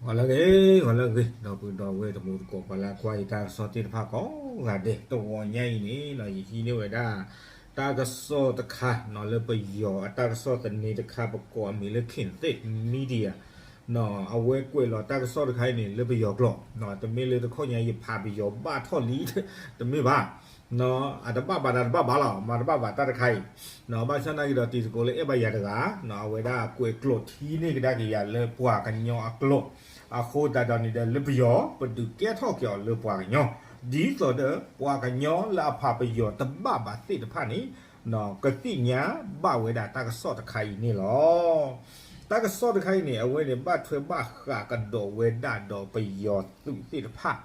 ဂီၤလၢအဂ့ၤ, ဂီၤလၢအဂ့ၤ ဒီပုၢ်ဒီဝဲၢ်တံၤသကိး ပှၤလၢအကွၢ်ယတၢ်ကစီၣ်သ့ၣ်တဖၣ်ကိးဂၤဒဲး, တဂီၤညါအံၤန့ၣ် ယဟံးန့ၢ်ဝဲဒၣ် တၢ်ကစီၣ်တခါ လၢပယီၤအတၢ်ကစီၣ်သန့တခါ ပကိးအမံၤလၢ Khein Thit Media အဝဲကွဲးလီၤတၢ်ကစီၣ်တခါအံၤန့ၣ် လၢပယီၤကျိာ်, တမ့ၢ်လၢတခီညါယဖးပယီၤဘၣ်ထီၣ်လံ, တမ့ၢ်ဘၣ် အတဘၣ်ဘၣ်ဒီးတဘၣ်ဘၣ်လီၤ, မၤတဘၣ်ဘၣ်တၢ်တခါအံၤ, ဘၣ်ဆၣ်နာ်က့ဒီး တံၤသကိးလၢအဲၣ်ဘၣ်ယၤတဂၤ, အဝဲဒၣ်ကွဲးကျိာ်ထံန့ၢ်ကဒါက့ၤယၤလၢပှၤကညီအကျိာ်, အဃိသတးဒီးန့ၣ်ဒီး လၢပယီၤ ပဒုးကဲထီၣ်က့ၤအီၤလၢပှၤကညီ, ဒ်သိးဒီးပှၤကညီလၢအဖးပယီၤတဘၣ်ဘၣ်သ့ၣ်တဖၣ်န့ၣ် ကသ့ၣ်ညါဘၣ်ဝဲဒၣ်တၢ်ကစီၣ်တခါအံၤန့ၣ်လီၤ. တၢ်ကစီၣ်တခါအံၤန့ၣ် အဝဲန့ၣ် ဘၣ်ထွဲဘၣ်ဃးကဒီးဝဲဒၣ်ဒီးပယီၤသုးသ့ၣ်တဖၣ်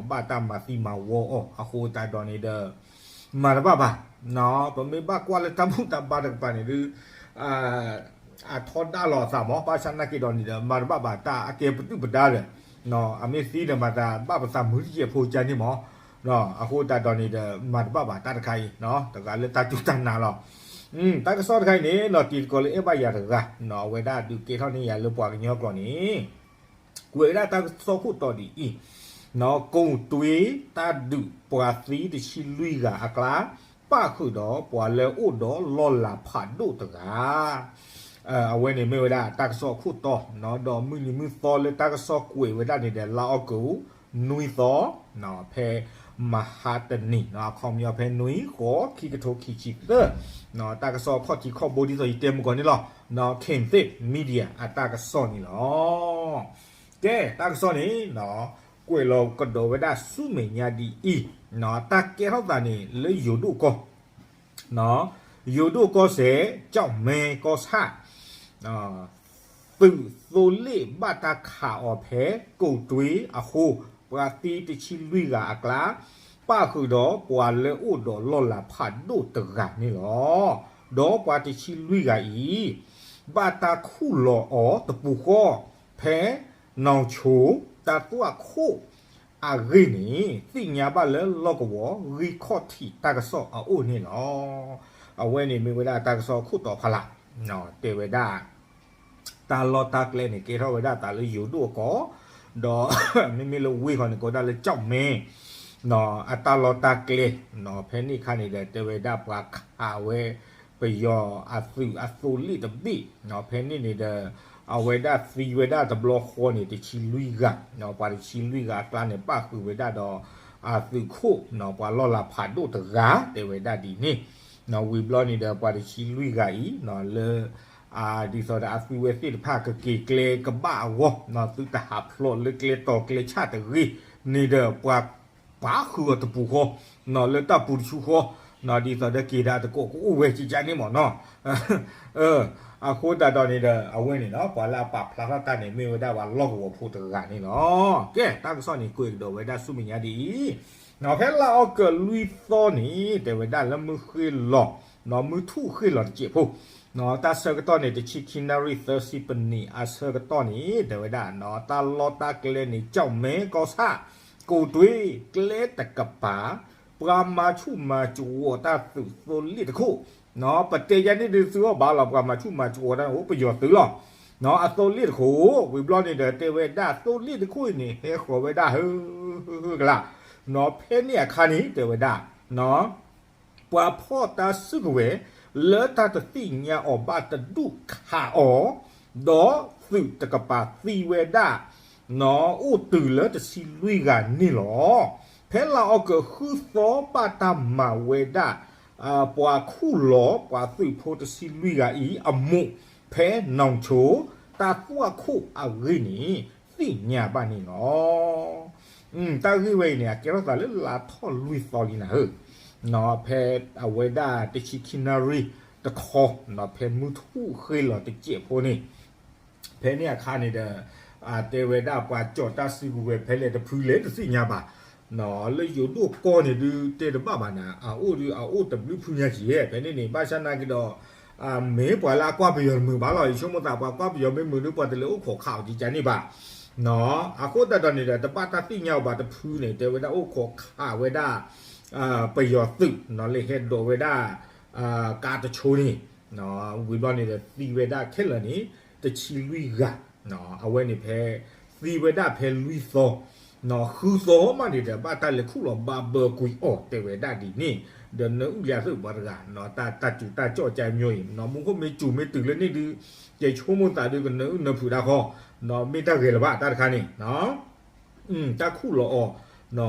ဘၣ်တၢ်မၤသံမၤဝီအီၤ, အဃိသတးဒီးန့ၣ်ဒီး မၤတဘၣ်ဘၣ်, ပမ့ၢ်ဘၣ်ကွၢ်လၢတၢ်ဘူၣ်တၢ်ဘါတကပၤန့ၣ်ဒီး အထီဒါလိာ်အသးမး, ဘၣ်ဆၣ်နာ်က့ဒီးန့ၣ်ဒီး မၤတဘၣ်ဘၣ်တၢ်အကဲပဒုၣ်ပဒါဒီး အမ့ၢ်သံဒီးမၤသးဘၣ်ပသးမုာ်တစဲးဖိကါန့ၣ်မး, အဃိသတးဒီးန့ၣ်ဒီး မၤတဘၣ်ဘၣ်တၢ်တခါအံၤ, တဂၤလၢတၢ်စူၢ်တၢ်နာ်လီၤ. တၢ်ကစီၣ်တခါအံၤန့ၣ် တံၤသကိးလၢအဲၣ်ဘၣ်ယၤတဂၤ, အဝဲဒၣ်ဒုးကဲထီၣ်န့ၢ်ယၤလၢပှၤကညီကျိာ်န့ၣ် ကွဲးဝဲဒၣ်တၢ်ကစီၣ်ခိၣ်တီဒ်အံၤ, ကိးတွ့တၢ်ဒုးပှၤသံတဆံလွံၢ်ဂၤအကျါ, ပၣ်ဃုာ်ဒီးပှၤလၢအအိၣ်ဒီးလီၢ်လၤဖးဒိၣ်တဂၤ, အဝဲန့ၣ်မ့ၢ်ဝဲဒၣ်တၢ်ကစီၣ်အခိၣ်တီ, ဒီးမုၢ်နံၤမုၢ်သီလၢတၢ်ကစီၣ်ကွဲးဝဲဒၣ်န့ၣ်ဒီး လါအီကူး နွံသီ, ဖဲမဟါတနံၤ အခီပညီဖဲနွံ ဃိး ခံကထိခံဆံသၢ, တၢ်ကစီၣ်အခီၣ်ထံးခီၣ်ဘိဒ်သိးယတဲမုၢ်ကီၢ်န့ၣ်လီၤ, Khein Thit Media အတၢ်ကစီၣ်န့ၣ်လီၤ. ကဲ တၢ်ကစီၣ်န့ၣ် ကွဲးလီၤကဒီးဝဲဒၣ်ဆူမဲာ်ညါဒ်အံၤ, တၢ်ကဲထီၣ်သးန့ၣ်လၢယိၤဒိၣ်ကီၢ်, ယိၤဒိၣ်ကီၢ်စဲၣ် ကၠီၣ်မဲကီၢ်ဆၣ် သုးသိလ့ၣ်ဘၣ်တၢ်ခးအီၤဖဲကိးတွ့အဃိ, ပှၤသံတဆံလွံၢ်ဂၤအကျါ, ပၣ်ဃုာ်ဒီးပှၤလၢအအိၣ်ဒီးလီၢ်လၤဖးဒိၣ်တဂၤန့ၣ်လီၤ. ဒီးပှၤတဆံလွံၢ်ဂၤအံၤ, ဘၣ်တၢ်ခူၣ်လီၤအီၤတပူၤဃီ, ဖဲနီၣ်ဆိ တၢ်သွၣ်ခိၣ်အဂ့ၢ်န့ၣ် သ့ၣ်ညါဘၣ်လၢလီၢ်ကဝီၤဂံၢ်ခီၣ်ထံးတၢ်ကစီၣ်အအိၣ်န့ၣ်လီၤ. အဝဲန့ၣ်မ့ၢ်ဝဲဒၣ်တၢ်ကစီၣ်ခိၣ်တီဖးလၢ်, တဲဝဲဒၣ် တၢ်လီၢ်တၢ်ကျဲန့ၣ် ကဲထီၣ်ဝဲဒၣ်သးလၢယိၤဒိၣ်ကီၢ်, ဒီးမ့မ့ၢ်လၢဝ့ၢ်ဃီန့ၣ် ကိးဒၣ်လၢကၠီၣ်မဲ အတၢ်လီၢ်တၢ်ကျဲ, ဖဲန့ၣ်အခါန့ၣ်ဒီး တဲဝဲဒၣ်ပှၤခးဝဲ ပယီၤအသုးအသိလ့ၣ်တဘ့ၣ်, ဖဲန့ၣ်န့ၣ်ဒီး အဝဲဒၣ်သံဝဲဒၣ်တဘျီဃီန့ၣ် တဆံလွံၢ်ဂၤ, ပှၤတဆံလွံၢ်ဂၤအကျါန့ၣ် ပၣ်ဃုာ်ဝဲဒၣ်ဒီး အသုးခိၣ် ပှၤလီၢ်လၤဖးဒိၣ်တဂၤ တဲဝဲဒၣ်ဒ်န့ၣ်, ဝံၤဘျီန့ၣ်ဒီး ပှၤတဆံလွံၢ်ဂၤအံၤ လၢ ဒ်သိးဒီးအသုဝဲသ့ၣ်တဖၣ်ကက့ၤကျဲကဘၣ်အဂီၢ်, သုတဟးဖျိးလၢကျဲတီၤကျဲဆၣ်တဂ့ၤန့ၣ်ဒီး ပှၤပၣ်ဃုာ်အီၤတပူၤဃီ, လၢတၢ်ပူၤတဆူဃီ, ဒ်သိးဒီးက့ၤဒၣ်တကိးကအိၣ်ဝဲကကါန့ၣ်မ့ၢ်နီၤ, အဃိသတးဒီးန့ၣ်ဒီး အဝဲန့ၣ်နီၤ ပှၤလၢအပာ်ဖျါထီၣ်တၢ်န့ၣ် မ့ၢ်ဝဲဒၣ်ပှၤလီၢ်ကဝီၤဖိတဂၤန့ၣ်လီၤ. ကဲ တၢ်ကစီၣ်န့ၣ် ကွဲးကဒီးဝဲဒၣ်ဆူမဲာ်ညါဒ်အံၤ, ဖဲလါအီကူးလွံၢ်သီန့ၣ် တဲဝဲဒၣ်လၢမုၢ်ဃ့ၢ်လီၤ, မုၢ်ထူၣ်ဃ့ၢ်လီၤတစဲးဖိ, တၢ်ဆၢကတီၢ်န့ၣ် တဆံခံနၣ်ရံၣ်သၢဆံပနံးအဆၢကတီၢ်န့ၣ် တဲဝဲဒၣ် တၢ်လီၢ်တၢ်ကျဲန့ၣ် ကၠီၣ်မဲကီၢ်ဆၣ် ကိးတွ့ကျဲတကပၤ, ပှၤမၤဆူၣ်မၤကဝီၤတၢ်သုးသိလ့ၣ်တခိၣ်, ပတဲယါန့ၣ်ဒုးသုအီၣ်ဘၣ်လီၤ ပှၤမၤဆူၣ်မၤကဝီၤတၢ်န့ၣ် အိၣ်ပယီၤသုးလီၤ, အသိလ့ၣ်တခိၣ်, ဝံၤဘျီန့ၣ်ဒီး တဲဝဲဒၣ်သိလ့ၣ်တခိၣ်အံၤန့ၣ် ဟဲဃီၤဝဲဒၣ် ဟုကလး, ဖဲန့ၣ်အခါန့ၣ် တဲဝဲဒၣ် ပှၤဖီၣ်တၢ်စုကဝဲၤ လၢတၢ်တသ့ၣ်ညါအီၤဘၣ်တဒူၣ်ခးအီၤ, ဒီးသုးတကပၤသံဝဲဒၣ် အိၣ်တုၤလၢတဆံလွံၢ်ဂၤန့ၣ်လီၤ. ဖဲလါအီကူးဃုသီဘၣ်တၢ်မၤဝဲဒၣ် ပှၤခူၣ်လီၤပှၤသုးဖိတဆံလွံၢ်ဂၤအံၤအမိၢ် ဖဲနီၣ်ဆိ တၢ်သွၣ်ခိၣ်အဂ့ၢ်န့ၣ် သ့ၣ်ညါဘၣ်န့ၣ်လီၤ. တၢ်ဂ့ၢ်ဝဲအံၤန့ၣ် အကဲထီၣ်သးလၢလါထီၣ်လွံၢ်သီလံနၤဧၢ, ဖဲအဝဲဒၣ်တဆံခံနၣ်ရံၣ်တခီ, ဖဲမုၢ်ထူၣ်ဃ့ၢ်လီၤတစဲးဖိန့ၣ် ဖဲန့ၣ်အခါန့ၣ်ဒီး တဲဝဲဒၣ်ပှၤကၠီၤတၢ်စုကဝဲၤဖဲလဲၣ်တဖုလဲၣ်တသ့ၣ်ညါဘၣ်, လၢယိၤဒိၣ်ကီၢ်န့ၣ်ဒုးတဲတဘၣ်ဘၣ်နၤ, အအိၣ်ဒုးအအိၣ်တဘျုးဖုညါက့ၤ, ဖဲန့ၣ်န့ၣ် ဘၣ်ဆၣ်နာ်က့ဒီး မ့ၢ်ပှၤလၢအကွၢ်ပယီၤတမုာ်ဘၣ်လီၤ, ယဆိကမိၣ်သးပှၤကွၢ်ပယီၤမ့ၢ်မုာ်ဒုး ပှၤတလဲၤအိၣ်ခိးခးအီၤကကါန့ၣ်ဘၣ်, အဃိသတးဒီးန့ၣ်ဒီး တဘၣ်တၢ်သ့ၣ်ညါအီၤဘၣ်တဖုန့ၣ် တဲဝဲဒၣ်အိၣ်ခိးခးဝဲဒၣ် ပယီၤသုး လၢဟဲဒိးဝဲဒၣ် ကါတဆိန့ၣ်, ဝံၤဘျီန့ၣ်ဒီးသံဝဲဒၣ်ခဲလၢာ်န့ၣ် တဆံလွံၢ်ဂၤ, အဝဲန့ၣ်ဖဲ သံဝဲဒၣ်ဖဲလွံၢ်သီ, ဃုသီမးန့ၣ်ဒီး ဘၣ်တၢ်လဲၤခူၣ်လီၤဘၣ်ဘၢကွံာ်အီၤ တဲဝဲဒၣ်ဒ်န့ၣ်, ဒီးနၢအုၣ်လံအသုးပှၤတဂၤ, တၢ်စူၤတၢ်ကၠီၣ်ကၠဲမၠိအံၤ, မူခိၣ်မ့ၢ်စူၤမ့ၢ်တုၤလၢန့ၣ်ဒုး, ယဆိကမိၣ်သးဒုးကနၢအုၣ်နၢဖုးတၢ်ဃီ, မ့ၢ်တၢ်ဂဲၤလၢၤဘၣ်တၢ်တခါန့ၣ် တၢ်ခူၣ်လီၤအီၤ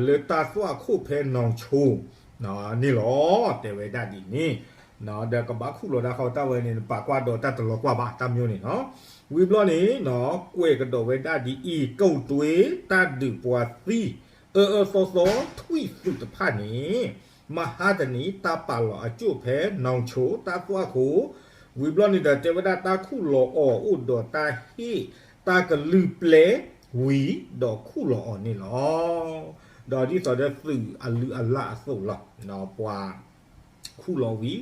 လၢတၢ်သွၣ်ခိၣ်ဖဲနီၣ်ဆိ န့ၣ်လီၤ, တဲဝဲဒၣ်ဒ်န့ၣ်, ဒီးကဘၣ်ခူၣ်လီၤတၢ်ဃီတၢ်ဝဲန့ၣ် နပာ်ကွၢ်ဒီးတၢ်တလီၤကွၢ်ဘၣ်တၢ်မၠိန့ၣ်နီၤ, ဝံၤဘျီန့ၣ် ကွဲးကဒီးဝဲဒၣ်ဒ်အံၤ, ကုၢ်တွ့တၢ်ဒုးပှၤသံ အၢအၢသီသီထွံၣ်သုးတဖၣ်န့ၣ် မဟါတနံၤ တၢ်ပာ်လီၤအကၠိၣ်ဖဲနီၣ်ဆိတၢ်သွၣ်ခိၣ်, ဝံၤဘျီန့ၣ်ဒီး တဲဝဲဒၣ်တၢ်ခူၣ်လီၤအီၤအိၣ်ဒီးတၢ်ဟ့ၣ်တၢ်ကလုၢ်ပျဲဝံၤဒီးခူၣ်လီၤအီၤန့ၣ်လီၤ. ဒီးဒ်သိးဒီးသုးအလုၢ်အလၢ်အသိးလီၤ, ပှၤ ခူၣ်လီၤ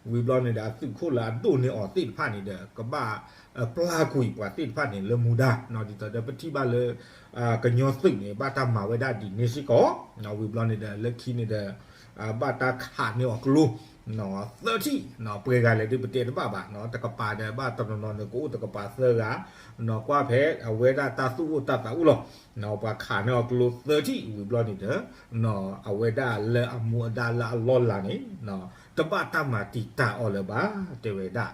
ဝံၤ, ဝံၤဘျီန့ၣ်ဒီး အသုးခိၣ်လၢအဒိၣ်န့ၢ်အီၤသ့ၣ်တဖၣ်န့ၣ်ဒီး ကဘၣ်ပျၢ်ကွံာ်ပှၤသ့ၣ်တဖၣ်န့ၣ်လၢမူဒါ, ဒ်သိးဒီးပထံၣ်ဘၣ်လၢ ကညီသုးန့ၣ် ဘၣ်တၢ်မၤဝဲဒၣ်ဒ်န့ၣ်စ့ၢ်ကီး, ဝံၤဘျီန့ၣ်ဒီး လၢခံန့ၣ်ဒီး ဘၣ်တၢ်ခးန့ၢ်အီၤကျိ သၢထံၣ်, ပှဲၤဂၤလဲၣ်ဒုးပတဲတဘၣ်ဘၣ်, တကပၤဒီးဘၣ်တနီၤနီၤန့ၣ် ကအိၣ်တကပၤသၢဂၤ, ကွၢ်ဖဲအဝဲဒၣ်တၢ်သူၣ်အိၣ်တၢ်သးအိၣ်လီၤ, ပှၤခးန့ၢ်အီၤကျိသၢထံၣ် ဝံၤဘျီန့ၣ်ဒီး အဝဲဒၣ်လၢအမူအဒါလၢအလီၢ်လၤန့ၣ် တဘၣ်တၢ်မၤတံာ်တာ်အီၤလၢၤဘၣ်, တဲဝဲဒၣ်,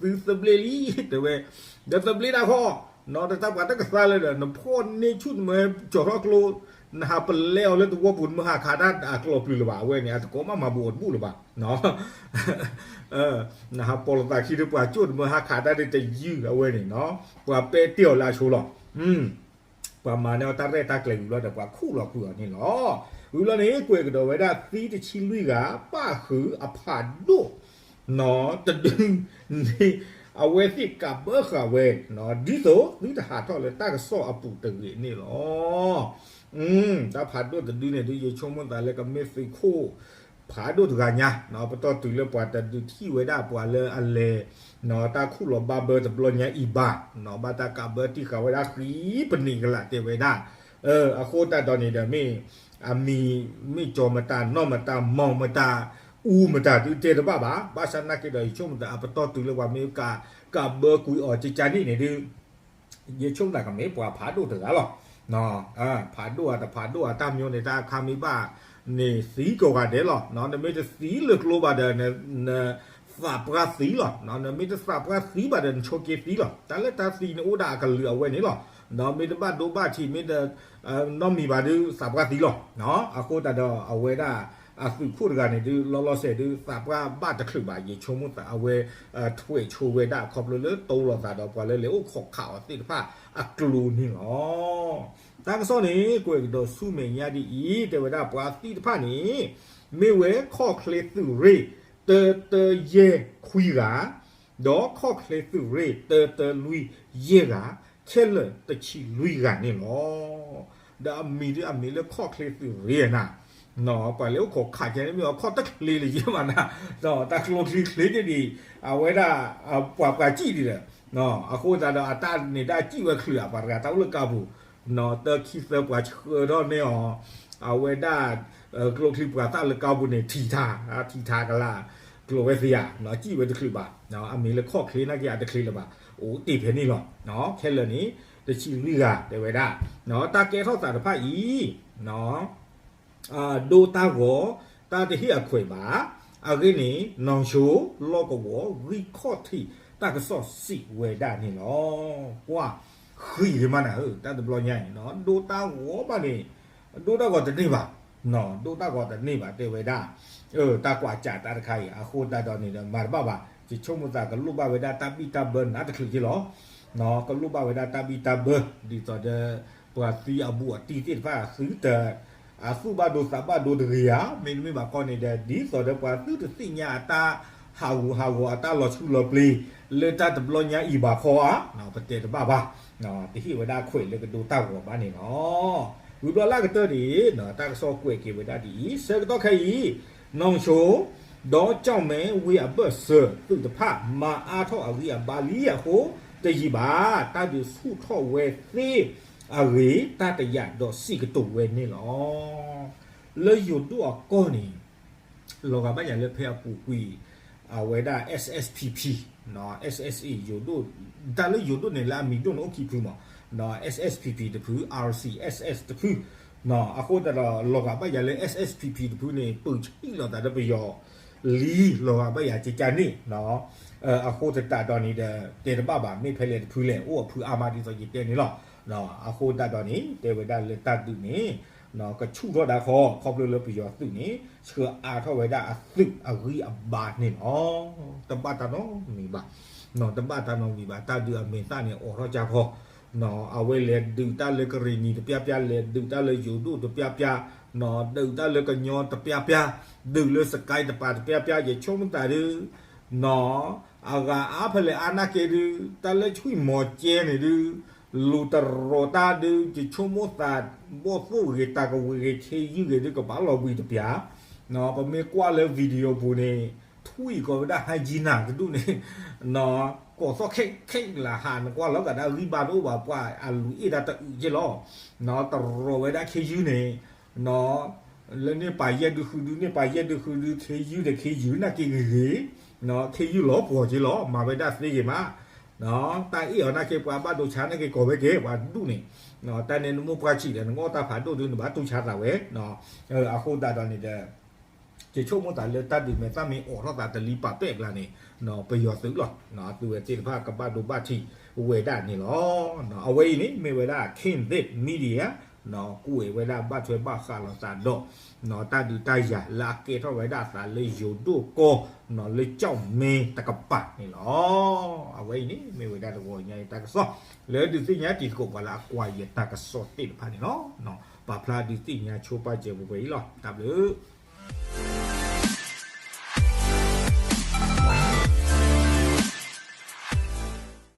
သုသဘျ့လံ, တဲဝဲ, ဒီးသဘျ့တၢ်ဃီ, ဒီးတၢ်ပှၤတကသါလၢဒီး နဖီၣ်န့ၢ်ဆူၣ်နမ့ၢ်ကၠီၤထီၣ်ကျိ, နဟးပလဲအီၤလၢသဝီပူၤ နမ့ၢ်ဟးခးတၢ်အကျိၤပျုၤလၢၤဘၣ်, အဝဲန့ၣ် အတကိးမးမၤဘူးအီၤတဘူၣ်လၢၤဘၣ် နဟးပိာ်လိာ်သးခံဒီးပှၤကၠိၣ် နမ့ၢ်ဟးခးတၢ်ဒီးတယုၢ်အဝဲန့ၣ်, ပှၤပဲာ်တ့ၢ်အီၤလၢအဆိလီၤ, ပှၤမၤန့ၢ်အီၤတၢ်ရဲၣ်တၢ်ကျဲၤဝံၤဘျီဒီး ပှၤခူၣ်လီၤကွံာ်အီၤန့ၣ်လီၤ. ဝံၤဘျီန့ၣ် ကွဲးကဒီးဝဲဒၣ်သံတဆံလွံၢ်ဂၤ ပၣ်ဃုာ်အဖးဒိၣ် တဒုန့ၣ် အဝဲသ့ၣ်ကးဘၢဃာ်ဝဲ ဒ်သိးသုတဟးထီၣ်လၢတၢ်ကစီၣ်အပူၤတဂ့ၤန့ၣ်လီၤ. တၢ်ဖးဒိၣ်တဒုန့ၣ်ဒုး ယဆိကမိၣ်သးလၢကမ့ၢ်သုးခိၣ် ဖးဒိၣ်တဂၤညါ, ပတီၢ်တုၤလၢပှၤတဒုးထံၣ်ဝဲဒၣ်ပှၤလၢအလဲၤ တၢ်ခူၣ်လီၤဘၣ်ဘၢတဘျီညါအံၤဘၣ်, ဘၣ်တၢ်ကးဘၢတံၢ်ဃာ်ဝဲဒၣ်ဃံပနံၤကလာ်တဲဝဲဒၣ်, အဃိသတးဒီးန့ၣ်ဒီးမ့ၢ် အမံၤမ့ၢ်ကၠီၤမတၤ နီၢ်မတၤ မီၢ်မတၤ အူမတၤ သုတဲတဘၣ်ဘၣ်, ဘၣ်ဆၣ်နာ်က့ဒီး ယဆိကမိၣ်သးအပတီၢ်တုၤလၢပှၤမ့ၢ်ကး ကးဘၢကွံာ်အီၤကကန့ၣ်န့ၣ်ဒုး ယဆိကမိၣ်သးကမ့ၢ်ပှၤဖးဒိၣ်တဂၤလီၤ. ဖးဒိၣ်ဧါတဖးဒိၣ်ဧါ တၢ်မၠိန့ၣ် တၢ်အခါမ့ၢ်ဘၣ်န့ၣ် သံကိးဂၤဒဲးလီၤ. နမ့ၢ်တသံလၢကျိဘၣ်ဒီး နသးပှၢ်သံလီၤ. နမ့ၢ်တသးပှၢ်သံဘၣ်ဒီး နဆိးက့သံလီၤ. တၢ်လၢတၢ်သံန့ၣ်အိၣ်ဒၣ်အကလုာ်အဝဲန့ၣ်လီၤ. မ့ၢ်တဘၣ်ဒိဘၣ်ထံး မ့ၢ်တနီတမံၤဘၣ်ဒီး သးပှၢ်သံလီၤ. အဃိသတးဒီးအဝဲဒၣ် အသုးခိၣ်တဂၤန့ၣ်ဒုး လီၤလီၤဆဲးဒုး သးပှၢ်ဘၣ်တချုးဘၣ် ယဆိကမိၣ်သးအဝဲ ထွဲးဆိဝဲဒၣ် ခီဖျိလၢတိလီၤသးဒီးပှၤလၢလဲၤအိၣ်ခိးခးအီၤသ့ၣ်တဖၣ်အကျိၤန့ၣ်လီၤ. တၢ်ကစီၣ်န့ၣ် ကွဲးကဒီးဆူမဲာ်ညါဒ်အံၤ တဲဝဲဒၣ်ပှၤသံတဖၣ်န့ၣ် မ့ၢ်ဝဲခီၣ်ချ့သုးရ့ၣ် တၢတၢယဲၢ်ခွံဂၤ ဒီးခီၣ်ချ့သုးရ့ၣ် တၢတၢလွံၢ်ယဲၢ်ဂၤ ခဲလၢာ်တဆံလွံၢ်ဂၤန့ၣ်လီၤ. ဒီးအမံၤဒုးအမံၤလၢခီၣ်ချ့သုးရ့ၣ်နၤ, ပှၤလၢအိၣ်ခိးခးကဲန့ၣ်မ့ၢ်အီၤခီၣ်တချ့လၢယဲၢ်မးနၤ, တၢ်ကျိချံချ့န့ၣ်ဒံး အဝဲဒၣ် ပှၤပှၤစံၣ်ဒံးဒီး အဃိသတးဒီးအတၢ်န့ၣ်ဒၣ်စံၣ်ဝဲချုးအပှၤတဂၤတၢ်အိၣ်လၢကါပူၤ, တၢ်ခံသၢပှၤဆှၢထီၣ်န့ၢ်အီၤ အဝဲဒၣ် ကျိချံပှၤသၣ်လၢကါပူၤန့ၣ် ထံၣ်ထါ ထံၣ်ထါကလၢ ကျိဝဲသ့ဧါ, စံၣ်ဝဲတချုးဘၣ်, အမံၤလၢခီၣ်ချ့နာ်က့အတချ့လၢၤဘၣ်, အိၣ်တ့ၢ်ဖဲန့ၣ်လီၤ. ခဲလၢာ်န့ၣ် တဆံလွံၢ်ဂၤတဲဝဲဒၣ်, တၢ်ကဲထီၣ်သးတဖၣ်အံၤ ဒိတၢ်ဂီၤ တၢ်တဟ့ၣ်အခွဲးဘၣ်. အဂ့ၢ်န့ၣ် နီၢ်ဆိ လီၢ်ကဝီၤ ဂံၢ်ခီၣ်ထံး တၢ်ကစီၣ်စံးဝဲဒၣ်န့ၣ်လီၤ. ကွၢ် ဃံးဂ့ၤမးနၤဧၢ, တၢ်တဘျီညါအံၤ ဒိတၢ်ဂီၤဘၣ်န့ၣ် ဒိတၢ်ဂီၤတန့ၢ်ဘၣ်, ဒိတၢ်ဂီၤတန့ၢ်ဘၣ် တဲဝဲဒၣ်, တၢ်ကွၢ်စးတၢ်တခါအံၤ အဃိသတးဒီးန့ၣ်ဒီး မၤတဘၣ်ဘၣ်, ယဆိကမိၣ်သးကလိၣ်ဘၣ်ဝဲဒၣ်တၢ်ဘံၣ်တၢ်ဘၢနးတချုးက့လီၤ. ကလိၣ်ဘၣ်ဝဲဒၣ်တၢ်ဘံၣ်တၢ်ဘၢ ဒ်သိးဒီး ပှၤသံအဘူးအတံၢ်သ့ၣ်တဖၣ် သုတ အသူၣ်ဘၣ်ဒိသးဘၣ်ဒိတဂ့ၤဧါ, မ့တမ့ၢ်ဘၣ်ခီန့ၣ်ဒီး ဒ်သိးဒီးပှၤသုတသ့ၣ်ညါအတၢ်ဟးဂူာ်ဟးဂီၤအတၢ်လီၤဆူလီၤပျ့ၤ လၢတၢ်တဘျီညါအံၤဘၣ်ခီဧါ, ပတဲတဘၣ်ဘၣ်, တဟ့ၣ်ဝဲဒၣ်ခွဲးလၢကဒိတၢ်ဂီၤဘၣ်န့ၣ်လီၤ. ဝံၤဘျီလၢကတၢၢ်န့ၣ် တၢ်ကစီၣ်ကွဲးက့ၤဝဲဒၣ်ဒ်အံၤ ဆၢကတီၢ်ခဲအံၤ နီၢ်ဆိ ဒီးကၠီၣ်မဲဝ့ၢ်အဘၢၣ်စၢၤသုးတဖၣ် မၤအါထီၣ်အဂံၢ်အဘါလံအဃိ တယံာ်ဘၣ် တၢ်ဒုးဆူၣ်ထီၣ်ဝဲသ့ၣ်အဂ့ၢ် တၢ်တယာ်ဒီးစံးကတိၤဝဲန့ၣ်လီၤ. လၢယိၤဒိၣ်အကီၢ်န့ၣ် လီၤဂာ်ဘၣ်ယၤလၢဖဲအပူၤကွံာ် အဝဲဒၣ် SSPP, SSA ယိၤဒိၣ်, တၢ်လၢယိၤဒိၣ်န့ၣ်လၢအမံၤဒိၣ်န့ၣ်အိၣ်ခံဖုမး, SSPP တဖု RCSS တဖု, အဃိသတးဒီး လီၤဂာ်ဘၣ်ယၤလၢ SSPP တဖုန့ၣ် ပၢၢ်ဆံးလီၤသးဒီးပယီၤလံလီၤဂာ်ဘၣ်ယၤကကန့ၣ်, အဃိသတးဒီးန့ၣ်ဒီး တဲတဘၣ်ဘၣ် မ့ၢ်ဖဲလဲၣ်တဖုလဲၣ် အိၣ်အဖုအါမးဒ်သိးယတဲန့ၣ်လီၤ. အဃိသတးဒီးန့ၣ် တဲဝဲဒၣ်လၢတၢ်ဒုးန့ၣ် ကဆူၣ်ထီၣ်ဒၣ်ဃီ ခီဖျိလၢပယီၤသုးန့ၣ် ဆှၢအါထီၣ်ဝဲဒၣ်အသုးအဂံၢ်အဘါန့ၣ်လီၤ. တဘၣ်တၢ်နီတမံၤဘၣ်, တဘၣ်တၢ်နီတမံၤဘၣ်, တၢ်ဒုးအမဲာ်သၣ်န့ၣ် အိးထီၣ်ကၢ်ဖီ အဝဲလဲၤဒုးတၢ်လၢကရ့ၣ်နံၤတပျၢ်ပျၢ်, လဲၤဒုးတၢ်လၢယိၤဒိၣ်တပျၢ်ပျၢ်, ဒုးတၢ်လၢကညီတပျၢ်ပျၢ်, ဒုးလၢစကဲတပၤတပျၢ်ပျၢ်, ယဆိကမိၣ်သးဒုး အဂၤအါဖဲလဲၣ်အါနာ်က့ဒုး တၢ်လၢဆွံၣ်မီၤကဲန့ၣ်ဒုး လူၤတရီၤတၢ်ဒုး ယဆိကမိၣ်သး ဘီၣ်သိၣ်ဂ့ၤ တၢ်ကဝံၤဂ့ၤ ခ့ယုၢ်ဂ့ၤဒုး ကဘၣ်လီၤဘှံးတပျၢ်, ပမ့ၢ်ကွၢ်လၢ video ပူၤန့ၣ် ထွံၣ်ကီးဝဲဒၣ်ဟါယံနၤတဒူၣ်န့ၣ် ကိးသီၣ်ခဲခဲလၢာ်ဟး နကွၢ်လီၤဂာ်ဒၣ်ဂံၢ်ဘါတအိၣ်ဘၣ် ပှၤအလူၤအ့ၣ်တၢ်တအုးက့လီၤ, တရီၤဝဲဒၣ်ခ့ယုၢ်န့ၣ် လၢန့ၣ်ပာ်ယဲၢ်ဒုဃုဒု န့ၣ်ပာ်ယဲၢ်ဒုဃုဒု ခ့ယုၢ်ဒီးခ့ယုၢ်နာ်က့ဂ့ၤဂ့ၤ, ခ့ယုၢ်လီၤပှီၤက့လီၤ မၤဝဲဒၣ်သ့ဂ့ၤမး, တၢ်အ့ၣ်အီၤနာ်က့ ပှၤဘၣ်ဒိဆါနာ်က့ကိးဝဲက့ၤ ပှၤတဒူၣ်န့ၣ်, တၢ်န့ၣ်နမိၢ်ပှၢ်ဆံးဒီး နကအီၣ်တၢ်ဖးဒိၣ်ဒု နဘၣ်တူၢ်ဆါသးဝဲ, အဃိသတးဒီးန့ၣ်ဒီး ယဆိကမိၣ်သးလၢတၢ်ဒုးမဲာ်သၣ်မ့ၢ်အိးထီၣ်သးတလံပာ်ပဲာ်အကျါန့ၣ် ပယီၤသုးလီၤ, အသုးဝဲသ့ၣ်တဖၣ်ကဘၣ်ဒိဘၣ်ထံးဝဲဒၣ်န့ၣ်လီၤ. အဝဲအံၤန့ၣ် မ့ၢ်ဝဲဒၣ် Kandis Media ကွဲးဝဲဒၣ်ဘၣ်ထွဲဘၣ်ဃးလိာ်သးဒီး တၢ်ဒုးတၢ်ယၤလၢအကဲထီၣ်ဝဲဒၣ်အသးလၢယိၤဒိၣ်ကီၢ် လၢကၠီၣ်မဲတကပၤန့ၣ်လီၤ. အဝဲအံၤန့ၣ် မ့ၢ်ဝဲဒၣ်တဂီၤညါအံၤတၢ်ကစီၣ် လၢဒုးသ့ၣ်ညါတံၤသကိးပှၤလၢအကွၢ်ယတၢ်ကစီၣ်သ့ၣ်တဖၣ်န့ၣ်လီၤ. ပာ်ဖျါဒုးသ့ၣ်ညါဆိပာ်စၢၤပှဲၤပှဲၤအံၤလီၤ. တၢ်ဘျုး